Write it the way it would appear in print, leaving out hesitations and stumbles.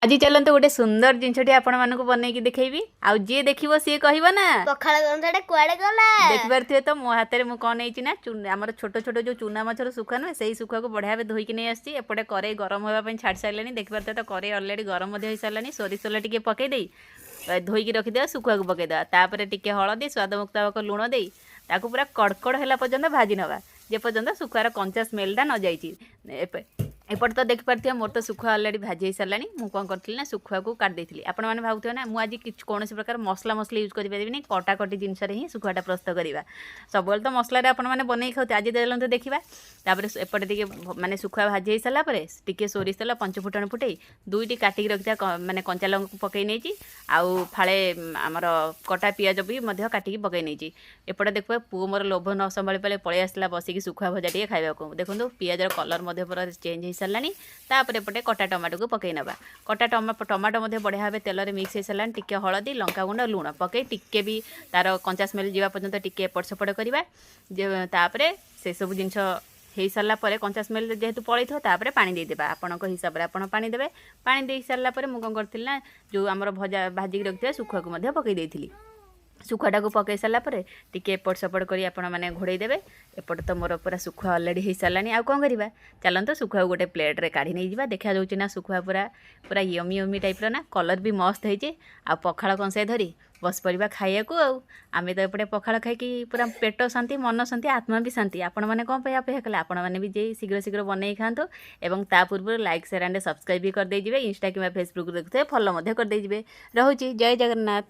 ଆଜି ଚାଲନ୍ତୁ ଗୋଟେ ସୁନ୍ଦର ଜିନିଷଟି ଆପଣମାନଙ୍କୁ ବନେଇକି ଦେଖେଇବି। ଆଉ ଯିଏ ଦେଖିବ ସିଏ କହିବ ନା, ପଖାଳ କଂସାଟା କୁଆଡେ ଗଲା? ଦେଖିପାରୁଥିବେ ତ ମୋ ହାତରେ ମୁଁ କ'ଣ ନେଇଛି ନା, ଆମର ଛୋଟ ଛୋଟ ଯେଉଁ ଚୁନା ମାଛର ଶୁଖୁଆ ନୁହେଁ, ସେଇ ଶୁଖୁଆକୁ ବଢ଼ିଆ ଭାବେ ଧୋଇକି ନେଇ ଆସିଛି। ଏପଟେ କରେଇ ଗରମ ହେବା ପାଇଁ ଛାଡ଼ି ସାରିଲାଣି। ଦେଖିପାରୁଥିବେ ତ କରେଇ ଅଲରେଡ଼ି ଗରମ ମଧ୍ୟ ହେଇସାରିଲାଣି। ସୋରିଷ ତେଲ ଟିକେ ପକେଇ ଦେଇ ଧୋଇକି ରଖିଦେବା ଶୁଖୁଆକୁ ପକେଇଦେବା। ତାପରେ ଟିକେ ହଳଦୀ, ସ୍ୱାଦ ମୁତାବକ ଲୁଣ ଦେଇ ତାକୁ ପୁରା କଡ଼କଡ଼ ହେଲା ପର୍ଯ୍ୟନ୍ତ ଭାଜି ନେବା, ଯେପର୍ଯ୍ୟନ୍ତ ଶୁଖୁଆର କଞ୍ଚା ସ୍ମେଲଟା ନ ଯାଇଛି। ଏପଟେ ତ ଦେଖିପାରୁଥିବେ ମୋର ତ ଶୁଖୁଆ ଅଲରେଡ଼ି ଭାଜି ହେଇସାରିଲାଣି। ମୁଁ କ'ଣ କରିଥିଲି ନା, ଶୁଖୁଆକୁ କାଟି ଦେଇଥିଲି। ଆପଣମାନେ ଭାବୁଥିବେ ନା, ମୁଁ ଆଜି କିଛି କୌଣସି ପ୍ରକାର ମସଲା ମସଲି ୟୁଜ୍ କରିପାରିବିନି, କଟାକଟି ଜିନିଷରେ ହିଁ ଶୁଖୁଆଟା ପ୍ରସ୍ତୁତ କରିବା। ସବୁବେଳେ ତ ମସଲାରେ ଆପଣମାନେ ବନେଇ ଖାଉଥିବେ, ଆଜି ଚାଲନ୍ତୁ ଦେଖିବା। ତାପରେ ଏପଟେ ଟିକେ ମାନେ ଶୁଖୁଆ ଭାଜି ହେଇସାରିଲା ପରେ ଟିକେ ସୋରିଷ ତେଲ, ପଞ୍ଚ ଫୁଟଣ ଫୁଟେଇ ଦୁଇଟି କାଟିକି ରଖିଥିବା ମାନେ କଞ୍ଚା ଲଙ୍କାକୁ ପକେଇ ନେଇଛି, ଆଉ ଫାଳେ ଆମର କଟା ପିଆଜ ବି ମଧ୍ୟ କାଟିକି ପକେଇ ନେଇଛି। ଏପଟେ ଦେଖିବା, ପୁଅ ମୋର ଲୋଭ ନ ସମ୍ଭାଳି ପାରିଲେ ପଳେଇ ଆସିଲା ବସିକି ଶୁଖୁଆ ଭଜା ଟିକେ ଖାଇବାକୁ। ଦେଖନ୍ତୁ, ପିଆଜର କଲର୍ ମଧ୍ୟ ପୁରା ଚେଞ୍ଜ ହେଇସାରିଲାଣି। ତାପରେ ଏପଟେ କଟା ଟମାଟୋକୁ ପକେଇ ନେବା। କଟା ଟମାଟୋ ମଧ୍ୟ ବଢ଼ିଆ ଭାବେ ତେଲରେ ମିକ୍ସ ହେଇସାରିଲାଣି। ଟିକେ ହଳଦୀ, ଲଙ୍କାଗୁଣ୍ଡ, ଲୁଣ ପକେଇ ଟିକେ ବି ତାର କଞ୍ଚା ସ୍ମେଲ୍ ଯିବା ପର୍ଯ୍ୟନ୍ତ ଟିକେ ଏପଟ ସେପଟ କରିବା। ତାପରେ ସେସବୁ ଜିନିଷ ହେଇସାରିଲା ପରେ, କଞ୍ଚା ସ୍ମେଲ୍ ଯେହେତୁ ପଳେଇଥିବ, ତାପରେ ପାଣି ଦେଇଦେବା। ଆପଣଙ୍କ ହିସାବରେ ଆପଣ ପାଣି ଦେବେ। ପାଣି ଦେଇ ସାରିଲା ପରେ ମୁଁ କ'ଣ କରିଥିଲି ନା, ଯେଉଁ ଆମର ଭଜା ଭାଜିକି ରଖିଥିବା ଶୁଖୁଆକୁ ମଧ୍ୟ ପକେଇ ଦେଇଥିଲି। ଶୁଖୁଆଟାକୁ ପକେଇ ସାରିଲା ପରେ ଟିକେ ଏପଟ ସେପଟ କରି ଆପଣମାନେ ଘୋଡ଼େଇ ଦେବେ। ଏପଟେ ତ ମୋର ପୁରା ଶୁଖୁଆ ଅଲରେଡ଼ି ହେଇସାରିଲାଣି। ଆଉ କ'ଣ କରିବା? ଚାଲନ୍ତୁ ଶୁଖୁଆକୁ ଗୋଟେ ପ୍ଲେଟ୍ରେ କାଢ଼ି ନେଇଯିବା। ଦେଖାଯାଉଛି ନା ଶୁଖୁଆ ପୁରା ପୁରା ୟମି ୟମି ଟାଇପ୍ର ନା, କଲର୍ ବି ମସ୍ତ ହେଇଛି। ଆଉ ପଖାଳ କଂସାଏ ଧରି ବସି ପଡ଼ିବା ଖାଇବାକୁ। ଆଉ ଆମେ ତ ଏପଟେ ପଖାଳ ଖାଇକି ପୁରା ପେଟ ଶାନ୍ତି, ମନ ଶାନ୍ତି, ଆତ୍ମା ବି ଶାନ୍ତି। ଆପଣମାନେ କ'ଣ ପାଇଁ ଅପେକ୍ଷା କଲେ? ଆପଣମାନେ ବି ଯାଇ ଶୀଘ୍ର ଶୀଘ୍ର ବନେଇ ଖାଆନ୍ତୁ ଏବଂ ତା ପୂର୍ବରୁ ଲାଇକ୍, ସେୟାର ଆଣ୍ଡ ସବସ୍କ୍ରାଇବ୍ ବି କରିଦେଇଯିବେ। ଇନଷ୍ଟା କିମ୍ବା ଫେସବୁକ୍ ଦେଖୁଥିବେ, ଫଲୋ ମଧ୍ୟ କରିଦେଇଯିବେ। ରହୁଛି, ଜୟ ଜଗନ୍ନାଥ।